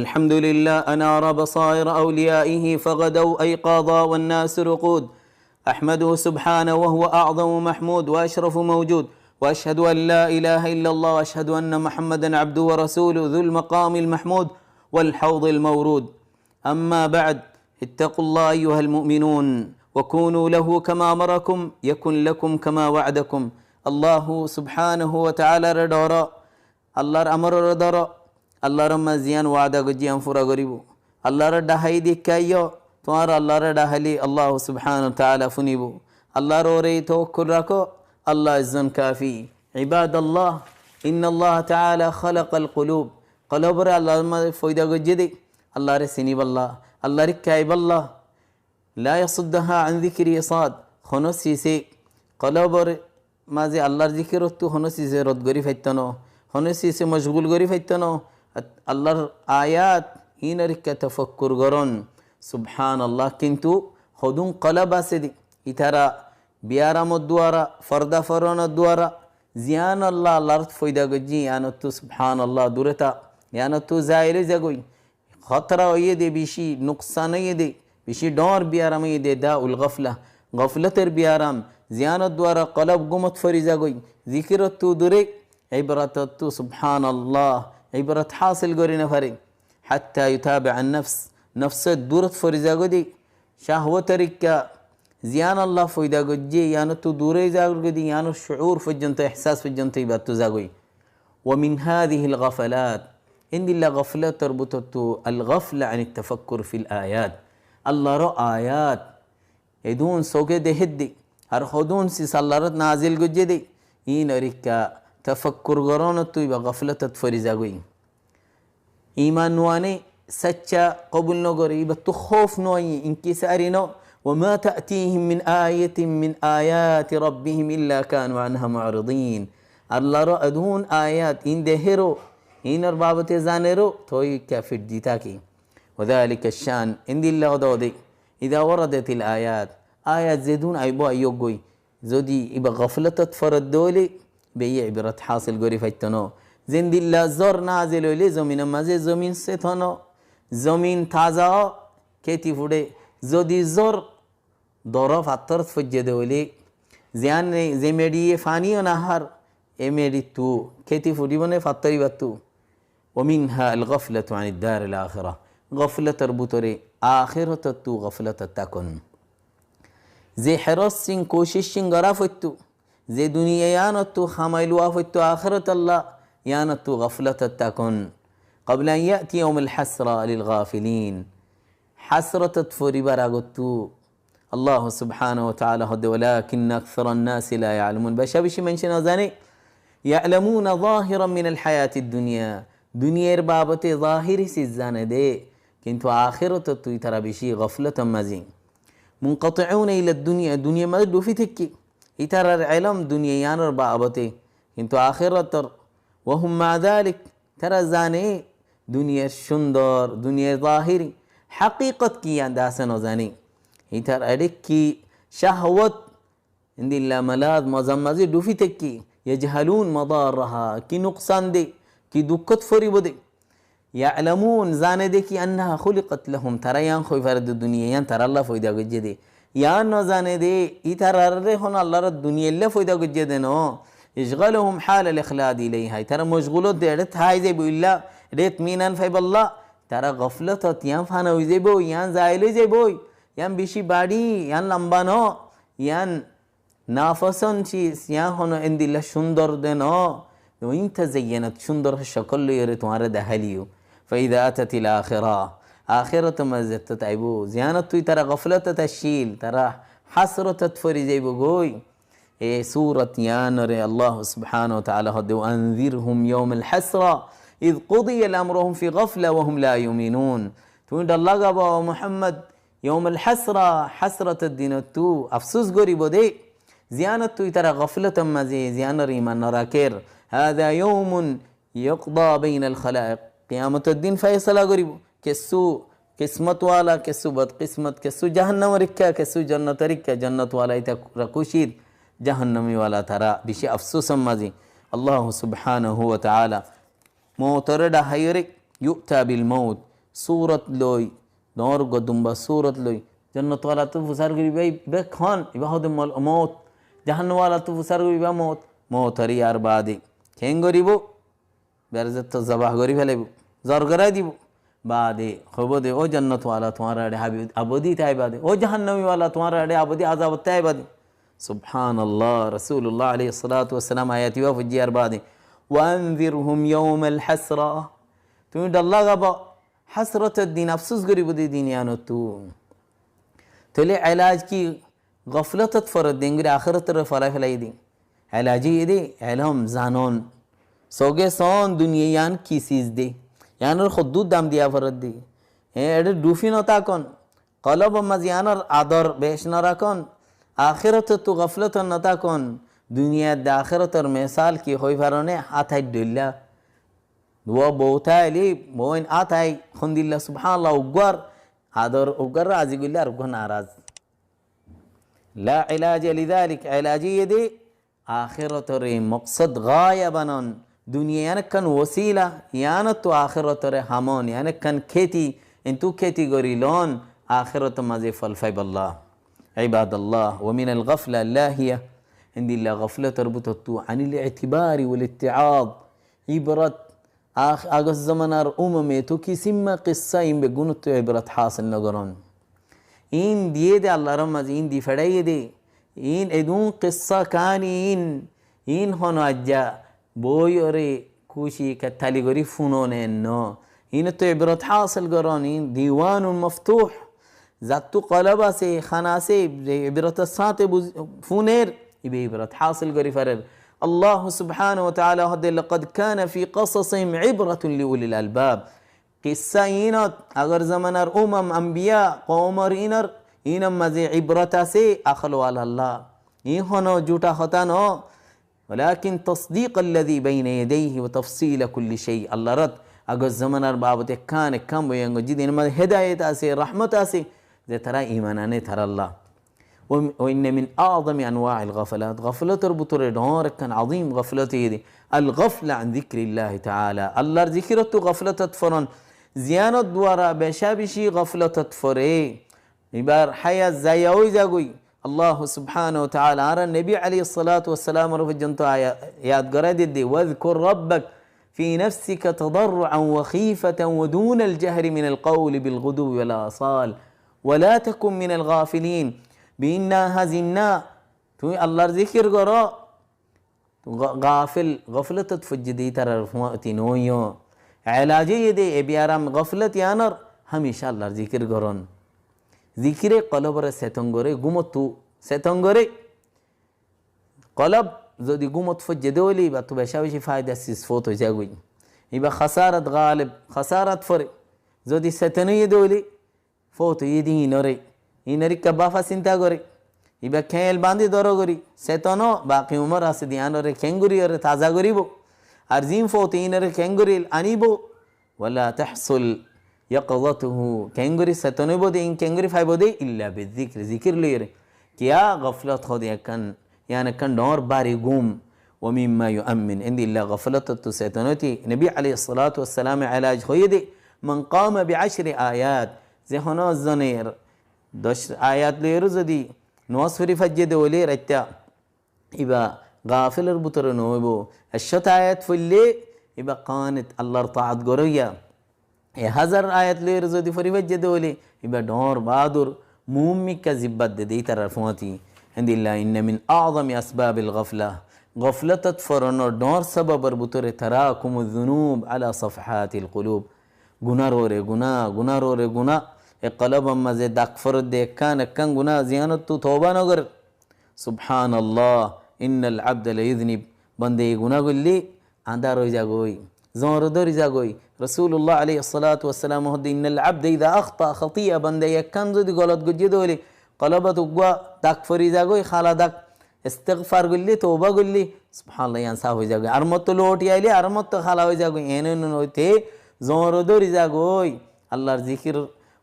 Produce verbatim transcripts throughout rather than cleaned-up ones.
الحمد لله أنار بصائر أوليائه فغدوا أيقاظا والناس رقود. أحمده سبحانه وهو أعظم محمود وأشرف موجود، وأشهد أن لا إله إلا الله، وأشهد أن محمدا عبده ورسوله ذو المقام المحمود والحوض المورود. أما بعد، اتقوا الله أيها المؤمنون وكونوا له كما أمركم يكن لكم كما وعدكم. Allahu subhanahu wa ta'ala re dóro, Allahr amor re dóro, Allahr amma ziyan wada goijje yián fura goribo. Allahr re dahái dikkáiyo, tuáñra Allahr re daháile Allahu subhanahu wa ta'ala funibo. Allahr uore tawakkul rakó, Allah ezzon kafi. عباد الله، إن الله تعالى خلق القلوب. Kolobore Allahr amma foida goijje de, Allahr re sinibálla, Allahr re kaibaálla. لا يصدها عن ذكره صاد. Hono sise kolobor maze Allahr zikirottu hono sise rod gori faitto no, hono sise mocgul gori faitto no. Allahr ayat inor ikka tafakkur goron. Subhanallah. Kintu hodun kolob ase de, itara biyaramor duara, forda foronor duara, ziyan Allah Allahr foida goijje, yianottu subhanallah dure ta, yianottu zail oi zagoi. Hótora óiye de, beci nuksan óiye de, beci dhoóñr biyaram óiye de, داء الغفلة. Goflotor biyaram, ziyanor duara kolob gúmot fori zagoi, zikirottu dure, ibrotottu, subhanallah, ibrot hásil gori no fare. حتى يتابع النفس. Nofsot durot fori zagoi de, cahwotor ikka, ziyan Allah foida goijje, yianottu dure zagoi de, yianor cuur foijjonto, ehsas foijjonto ibattu zagoi. ومن هذه الغفلات, endilla goflotor bútottu, الغفلة عن التفكر في الآيات. Allahr ayat edun soke dehér de, ar hodun sis Allahr nazil goijje de, inor ikka tafakkur goronottu iba goflotot fori zagoi. Iman no ane, sacca kobul no gore, ibattu hóf no aiye, inkisari no. وما تأتيهم من آية من آيات ربهم إلا كانوا عنها معرضين. Allahr edun ayat in dehéro, inor babote zanero, toi kafir di táke. وذلك الشأن, endilla hoó de, إذا وردت الآيات, ayat zedun aibo aiyó goi, zodi iba goflotot foredde óile, beci ibrot hásil gori faitto no. Zendilla zor nazil óile zominor maze zomin seto no, zomin taza ó, keti fure. Zodi zor doro fattorot foijje de óile, ziyan ne, ze meçiye faniyo no hár, e meçittu keti furibo ne fattor ibattu. ومنها الغفلة عن الدار الآخرة. Goflotor bútore ahératottu goflotot tákon. Ze héros sin, kucic sin gora foitto, ze duniya yianottu hamai luwa foitto ahérotolla, yianottu goflotot tákon. قبل أن يأتي يوم الحسرة للغافلين. Hásrotot foribar agottu. Allahu subhanahu wa ta'ala hoó de, ولكن أكثر الناس لا يعلمون. Beca beci maince no zane. يعلمون ظاهرا من الحياة الدنيا. Duniyar babote zahiri siz zane de, kintu ahératottu itara beci goflotor maze. منقطعون إلى الدنيا, duniyar maze dhufi táke. Itarar elom duniya yianor babote, kintu ahérator. وهم مع ذلك, tara zane duniyar cundor, duniyar zahiri, hakikot ki yián de ase no zane. Itar eçe ki cahwot, endilla malaz, mozar maze dhufi táke. يجهلون مضارها, ki nuksan de, ki dukkot foribo de. يعلمون, zane de ki أنها خلقت لهم, tara yián hoi fare de duniya yián taralla foida goijje de. Yián no zane de, itarare hono Allahr duniyalla foida goijje de no. يشغلهم حال الإخلاد إليها, itara mocgul de eçe tái zaibo illa, eçe itminan faiballa, tara goflotot yián fana ói zaibo, yián zail ói zaibo, yián beci bari, yián lamba no, yián nafosonci, yián hono endilla cundor de no. وإن تزينت, cundor cokol loiyore tuáñre deháileyo. فإذا أتت الآخرة, ahérator maze zettó aibo, ziyanottu itara goflotot accíl, tara hásrotot fori zaibo goi. E surot yianore Allah subhanahu wa ta'ala hoó de, وأنذرهم يوم الحسرة إذ قضي الأمر وهم في غفلة وهم لا يؤمنون. Tumi dhor lagaiba, ó Muhammad, yawmul hasra, hásrotor dinottu afsus goribo de, ziyanottu itara goflotor maze, ziyanor iman no raker. هذا يوم يقضى بين الخلائق. Kiyamotor din faisala goribo. Kessú kismot wala, kessú bodkismot, kessú jahannamor ikka, kessú jonnotor ikka, jonnot wala itara kucir, jahannami wala tara beci afsusor maze. Allah subhanahu wa ta'ala moutore dhahaiyore yu'ta bil maut, surot loi, dóñr uggwá dumba surot loi, jonnot walattú fusár goríba, ibá hon, ibá hóde mol-, mout, jahannam walattú fusár goríba mout, mout ar yar baade keén goríbo? Berzotto zobah gorí felaibó, zor gorái dibó. Baade hoibó de, "Ó jonnot wala, tuáñr añáre habi-, abodi táiba de. Ó jahannami wala, tuáñr añáre abodi azabot táiba de." Subhanallah, Rasulullah aláihis salatu wassalam ayat ibá foijjé ar baade, "Wa anzirhum yawmal hasra." Tuñí dhor lagaiba, hasrotor din, afsus goríbo de din yíanottú. Tóile elaj ki? Goflotot forer de, engori akérotoré folai felai de. Elaj óiye de elom zanon. Sóge soón duniya yían ki siz de. Yíanor hoddúr dam diya forer de. E, eçe dhufi no tákon. Kolobor mazé yíanor ador bec no rakon. Akérotottú goflotot no tákon. Duniyat de akérotor mesal ki hoi faro né? Át air dhoilla. Duwa bou táile, bouin át air hondilla, subhanallah, uggwar ador, uggwar razi goille ar uggwá naraz. La ilaja lidalik, elaj óiye de akérotoré moksod gaya banon. Duniya yían ekkán wosila, yíanottú akérotoré hamon, yían ekkán kéti, entú kéti gorí lon, akérotor mazé fol faibolla. Ibadallah, wa minal gafla lahiya, endilla goflotor bútottú anil itibari wal itti'ad, ibrot, Ag-, agor zomanar umome to ki simma kissa, in beggúnottú ibrot hásil no goron. In diyé de Allar mazé, in di feçáiye de. In edún kissa kaáni in, in hono aijja boiyóre kuci kettali gorí funon en no. Inottú ibrot hásil goron, in diwanun maftuh. Zattú kolob asé, hán asé, ze ibrotor sáñte buz-, fúner, íba ibrot hásil gorí farer. Allah subhanahu wa ta'ala hoódde, "Laqad kana fi qasasihim ibratun li ulil albab." Kissa inot, agor zomanar umam, ambiya, koumor inor, inor mazé ibrot asé, akol walalla. Iín hono juta hotá no. Walakin tasdiqalladhi bayna yadayhi wa tafsila kulli shay. Allar ot agor zomanar babot ekkán ekkán boyan goijjé de, inor mazé hedayet asé, rahmot asé, ze tará iman ané taralla. Wa, wa inna min a'zami anwa'il ghafalat. Gaflotor bútore dhoóñr ekkán azim gaflot óiye de al ghafla an zikrillahi ta'ala. Allar zikirottú gaflotot foron. Ziyanor duara beca beci gaflotot fore. Ibar hayat zaya ói zagói. Allah subhanahu wa ta'ala añárar Nobi aláihis salatu wassalamor foijjonto aya-, yad gorái diyé de, "Wadhkur rabbak fi nafsika tadarru'an wa khifatan wa dunal jahri minal qawli bil ghuduwwi wal asal, wa la takun minal ghafilin." Binna hazinna, tuñí Allar zikir goró, Ga-, gafil, goflotot foijjé de ítarar fúañti no óiyo. Elaj óiye de e biyaram goflot iyanor, hámica Allar zikir goron. Zikire kolobore seton gore, gúmottu seton gore. Kolob zodi gúmot foijjé de óile, íbattú beca beci faidar sis fot ói zagói. Íba hasarat galib, hasarat fore. Zodi seton óiye de óile, fot óiye de inore, inore ikká bafa sinta gore. Íba keñl bañdí dóro gorí, seton ó baki umor asé de iyanore keéngorí ore taza goríbo. Ar ziín fot inore keéngorí aníbo. Wala tahsul yaqzatuhu, keéngorí seton óibo de, iín keéngorí faibo de, illa bizikr, zikir loiyore. Kiyá? Goflot hoó de ekkán, yián ekkán dhoóñr bari gúm. Wa mimma yu'ammin, endilla goflotottú seton óite Nobi aláihis salatu wassalame elaj hoiyé de, man qama bi ashri ayat, ze hono zone doc ayat loiyore zodi nomaz fori faijjé de óile raitta, íba gafilor bútore no óibo. Ekcót ayat foille íba qanit, Allar taat goróya. Ek házar ayat loiyore zodi fori faijjé de óile, íba dhoóñr baádur muúmikka zibbat de de ítarar fúañti. Endilla inna min a'zami asbabil gafla. Goflotot foronor dhoóñr sababor bútore tarakumuz zunub ala safhatil qulub. Gunar uore guná, gunar uore guná. E kolobor mazé dak forer de ekkán ekkán guná, ziyanottú touba no gorer. Subhanallah, innal abda la yuznib. Bande e guná goille andár ói zagói, zoñr dóri zagói. Rasulullah aláihis salatu wassalam hoódde, innal abda iza akhta khati'a, bande ekkán zodi golot goijjé de óile, kolobot uggúa dak fori zagói, hala dak. Istigfar goille, touba goille, subhanallah, yián saf ói zagói. Ar motto loti aile, ar motto hala ói zagói. Ene no óite zoñr dóri zagói. Allar zikir,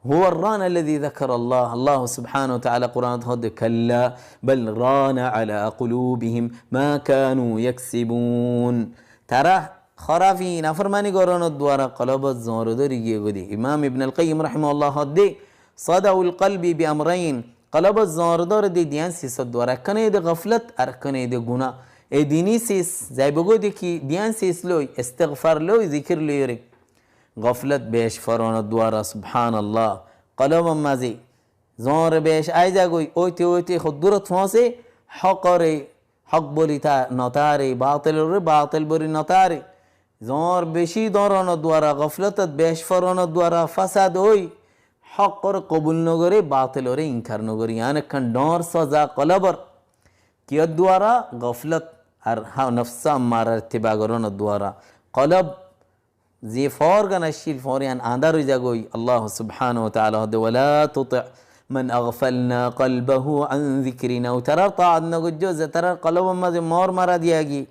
huwa rran alladhi dhakarallah. Allah subhanahu wa ta'ala Quranot hoódde, kalla bal rana ala qulubihim ma kanu yaksibun. Tará Hórafi naformani gorónor duara kolobor zoñr dóri giyé goi dé. Imam Ibn al-Qayyim rahimahullah hoó dé, "Sadaul qalbi bi amrayn." Kolobor zoñr dóre dé diyan sisor duara. Ekkán óiye dé goflot, ar ekkán óiye dé guná. E dini sis zaibo goi dé ki diyan sis loi, istigfar loi, zikir loi re. Goflot bec foronor duara, subhanallah. Kolobor maze zoñr bec ai za goi, óite óite hoddurot foóñse, hókore hók boli ta-, no tare, batilore batil boli no tare. Zoñr beci dóronor duara, goflotot bec foronor duara fasad ói, hókore kobul no gore, batilore inkar no gore. Yián ekkán dhoóñr soza kolobor. Kiyór duara? Goflot ar ha-, nofse ammarar ittiba gorónor duara. Kolob ze foór gán accíl, foór yián añdár ói za goi. Allah subhanahu wa taala hoó dé, "Wala tuti' man aghfalna qalbahu an dhikrina." Itarar taat no goijjó, ze itarar kolobor maze moór mara diya giyé,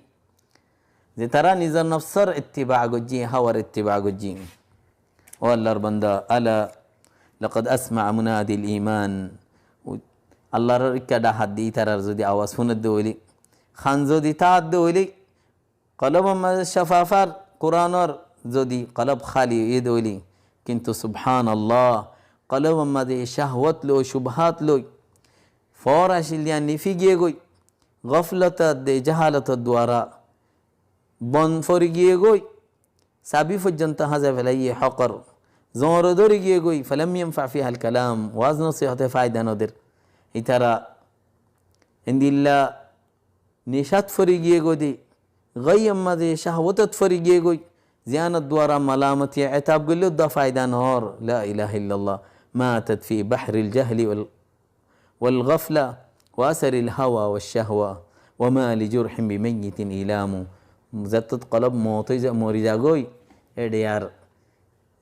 ze itará nizor nofsor ittiba goijjé, hawar ittiba goijjé. Ó Allar banda, ala laqad asma'a munadil iman. Allar ikká dhak dé, itarar zodi awaz fúner dé óile, hán zodi tar dé óile, kolobor maze cafafar Kuranor zodi kolob háli óiye dé óile, kintu subhanallah, kolobor maze cahwat loi, cubhat loi, foór accíl diyan nifi giyé goi, goflotot dé jahalotor duara bon fori giyé goi, sabi foijjonto házai felaiyé hókor, zoñr dóri giyé goi, falam yanfa' fihal kalam, waz nosihote faida no der. Itara endilla necat fori giyé goi dé, goiyor maze cahwotot fori giyé goi, ziyanor duara malamoti etab goille dá faida no ór. La ilaha illallah. Matat fi bahril jahli wal, wal ghafla wa asaril hawa wa shahwa wa ma li jurhin bi mayyitin ilamu. Zettót kolob moot ói za-, mori za goi, ede ar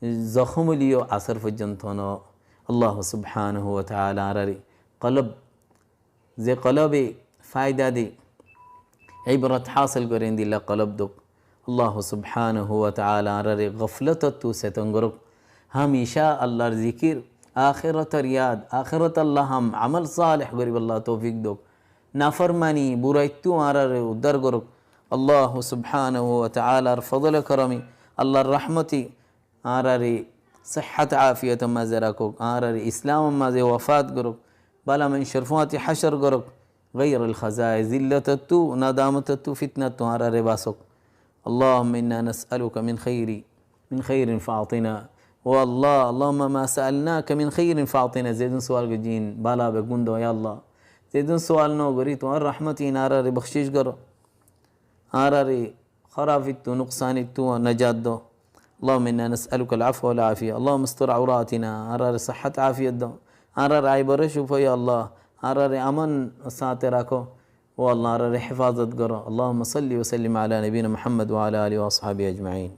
zohom óileyo asar foijjonto no. Allah subhanahu wa taala añárare kolob ze kolobe faida de, ibrot hásil gore, endilla kolob douk. Allah subhanahu wa taala añárare goflotottu seton gorouk. Hamica Allar zikir, ahérotor yad, ahérotolla ham, amol saleh goribolla toufik douk. Naformani, buraittu añárare uddar gorouk. Allah subhanahu wa taalar fodole korome, Allar rahmote añárare sihhat afiyotor maze rakouk, añárare Islamor maze wafat gorouk, bála maincor fúañti hácor gorouk, gairal hazaya zillotottu, nadamotottu, fitnattu añárare basouk. Allahumma inna nas'aluka min khairi, min khairin fa'tina. Ó Allah, Allahumma ma sa'alnaka min khairin fa'tina. Zedún sual goijjí ín bála beggún do, ya Allah. Zedún sual no gorí, tuáñr rahmot ín añárare bokhcic goro. Añárare hórafittú, nuksanittú najat do. Allahumma inna nas'aluka al-afwa wal afiya. Allahumma astur awratina. Añárare sihhat afiyot do. Añárar aibore cúfo, ya Allah. Añárare aman sáñte rakó. Ó Allah, añárare hefazot goro. Allahumma salli wa sallim ala nabiyina Muhammad wa ala alihi wa ashabihi ajmain.